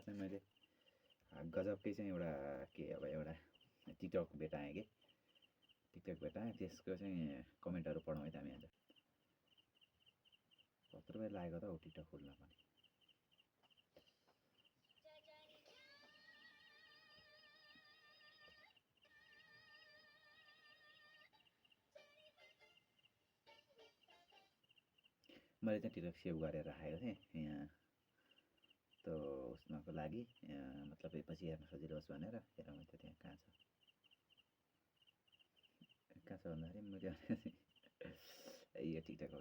चाहिँ मैले गजबकै चाहिँ एउटा के अब एउटा टिकटक भेटाएँ कि टिकटक भेटाएँ त्यसको चाहिँ कमेन्टहरू पढौँ है त हामी आज कत्रो बेला लागेको त हौ टिकटक खोल्न पनि मैले चाहिँ टिकटक सेभ गरेर राखेको थिएँ यहाँ त्यो उसमाको लागि मतलब पछि हेर्न सजिलो होस् भनेर हेरौँ त त्यहाँ कहाँ छ भन्दाखेरि मैले यो टिकटक हो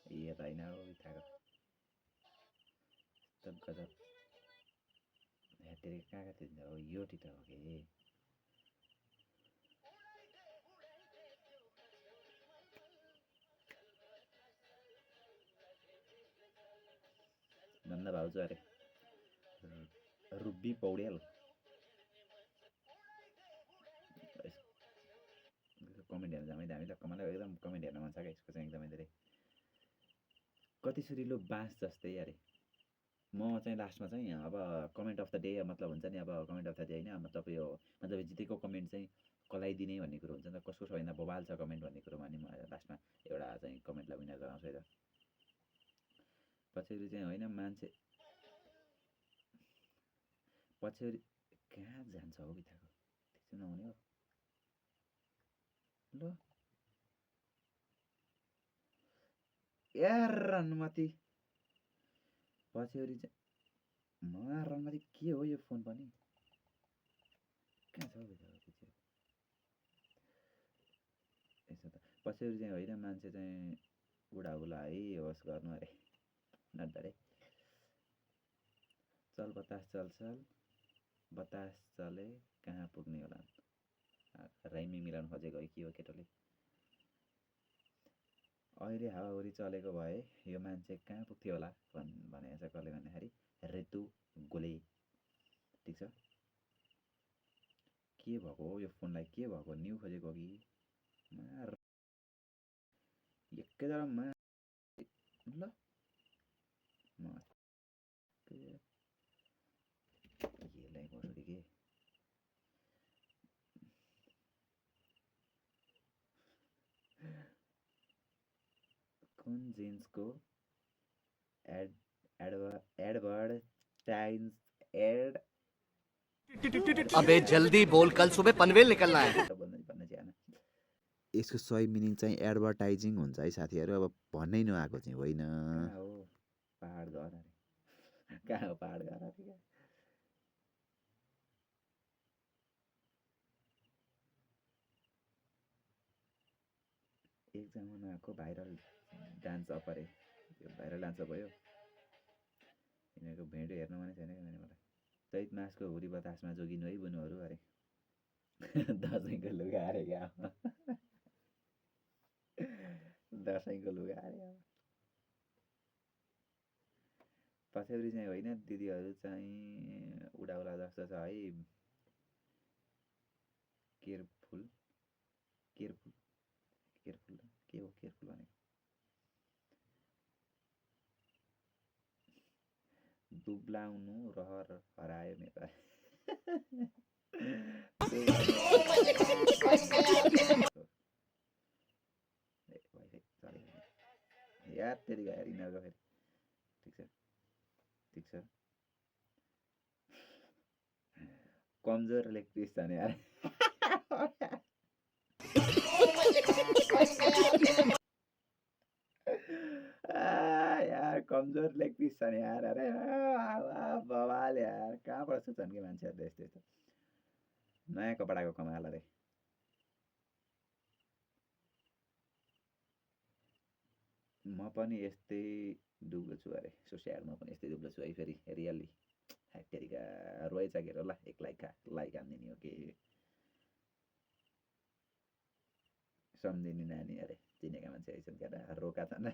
कि यो त होइन हो बित्थाको तब गजब हेतेरी कहाँ थियो हो यो टिकटक हो कि नन्द भाउजू अरे रुबी पौडेल कमेन्ट हेर्न जाँदै दामी ल मलाई एकदम कमेन्ट हेर्न मन छ क्या यसको चाहिँ एकदमै धेरै कति सुरिलो बाँस जस्तै अरे म चाहिँ लास्टमा चाहिँ अब कमेन्ट अफ द डे मतलब हुन्छ नि अब कमेन्ट अफ द डे होइन मतलब यो मतलब जितेको कमेन्ट चाहिँ कसलाई दिने भन्ने कुरो हुन्छ नि त कसको सबैभन्दा बवाल छ कमेन्ट भन्ने कुरोमा नि म लास्टमा एउटा चाहिँ कमेन्टलाई विनर गराउँछु है त पछ्यौरी चाहिँ होइन मान्छे पछ्यौरी कहाँ जान्छ हो बित्थाको त्यसो नहुने हो ल यार अनुमति पछ्यौरी चाहिँ अनुमति के हो यो फोन पनि कहाँ छ हौ बित्थाको यसो त पछ्यौरी चाहिँ होइन मान्छे चाहिँ बुढाबुढा है होस् गर्नु अरे नट अरे चल बतास चल चल बतास चले कहाँ पुग्ने होला राइमी मिलाउनु खोजेको है के हो केटोले अहिले हावाहुरी चलेको भए यो मान्छे कहाँ पुग्थ्यो होला भनेको छ कसले भन्दाखेरि ऋतु गोले ठिक छ के भएको हो यो फोनलाई के भएको न्यू खोजेको कि एकैजनामा ल यसलाई बसोरी के कुन जिन्सको एडभर्टाइज एड अबे जल्दी बोल कल सुबह पनवेल निकलना है यसको सही मिनिङ चाहिँ एडभर्टाइजिङ हुन्छ है साथीहरू अब भन्नै नआएको चाहिँ होइन हो पहाड घर अरे कहाँ हो पहाड घर अरे एक जमानाको भाइरल डान्स अप अरे त्यो भाइरल डान्स अप भयो यिनीहरूको भिडियो हेर्नु माने छैन कि मलाई चैत मासको हुरी बतासमा जोगिनु है बुनुहरू अरे दसैँको लुगा अरे क्या दसैँको लुगा अरे पछ्यौरी चाहिँ होइन दिदीहरू चाहिँ उडाउला जस्तो छ है केयरफुल केयरफुल केयरफुल के हो केयरफुल भनेको दुब्लाउनु रहर हरायो मेरो यार तेरी गएर यिनीहरूको फेरि ठिक छ कमजोर लेग पिस छ नि यार यार कमजोर लेग पिस छ नि यार अरे बवाल यार कहाँबाट सुन्छन् कि मान्छेहरूले यस्तो यस्तो नयाँ कपडाको कमाल अरे म पनि यस्तै दुब्लो छु अरे सो स्याड म पनि यस्तै दुब्लो छु है फेरि रियल्ली हेटेरिका रोएछ के होला एक लाइक हानिदिने हो कि सम्झिने नानी अरे चिनेका मान्छे आइसन् क्या रोका छन्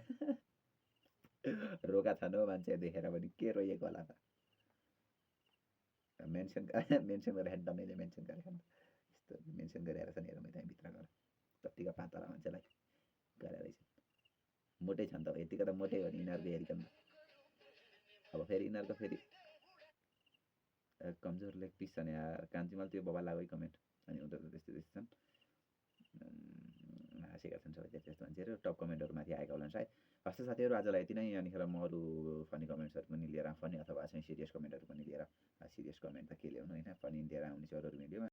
रोका छन् हो मान्छे देखेर पनि के रोइएको होला त मेन्सन गरेर डनैले मेन्सन गरेको यस्तो मेन्सन गरेर छ नि हेरौँ त्यहाँ भित्र गएर कतिको पातला मान्छेलाई गरेर रहेछ मोटै छन् त यतिको त मोटै हो नि यिनीहरूको हेरिकन अब फेरि यिनीहरूको फेरि कमजोर लेग पिस छ नि यार, कान्छीमाल त्यो बबा लाग्यो कमेन्ट। अनि उनीहरू त्यस्तै त्यस्तै छन्, हाँसेका छन् सबै त्यस्तो मान्छेहरू। टप कमेन्टहरू माथि आएका होलान् सायद। हस् त साथीहरू, आजलाई यति नै। अनिखेर म अरू फनी कमेन्ट्सहरू पनि लिएर फनी अथवा चाहिँ सिरियस कमेन्टहरू पनि लिएर, सिरियस कमेन्ट त के ल्याउनु होइन, फनी लिएर आउनेछु अरू भिडियोमा।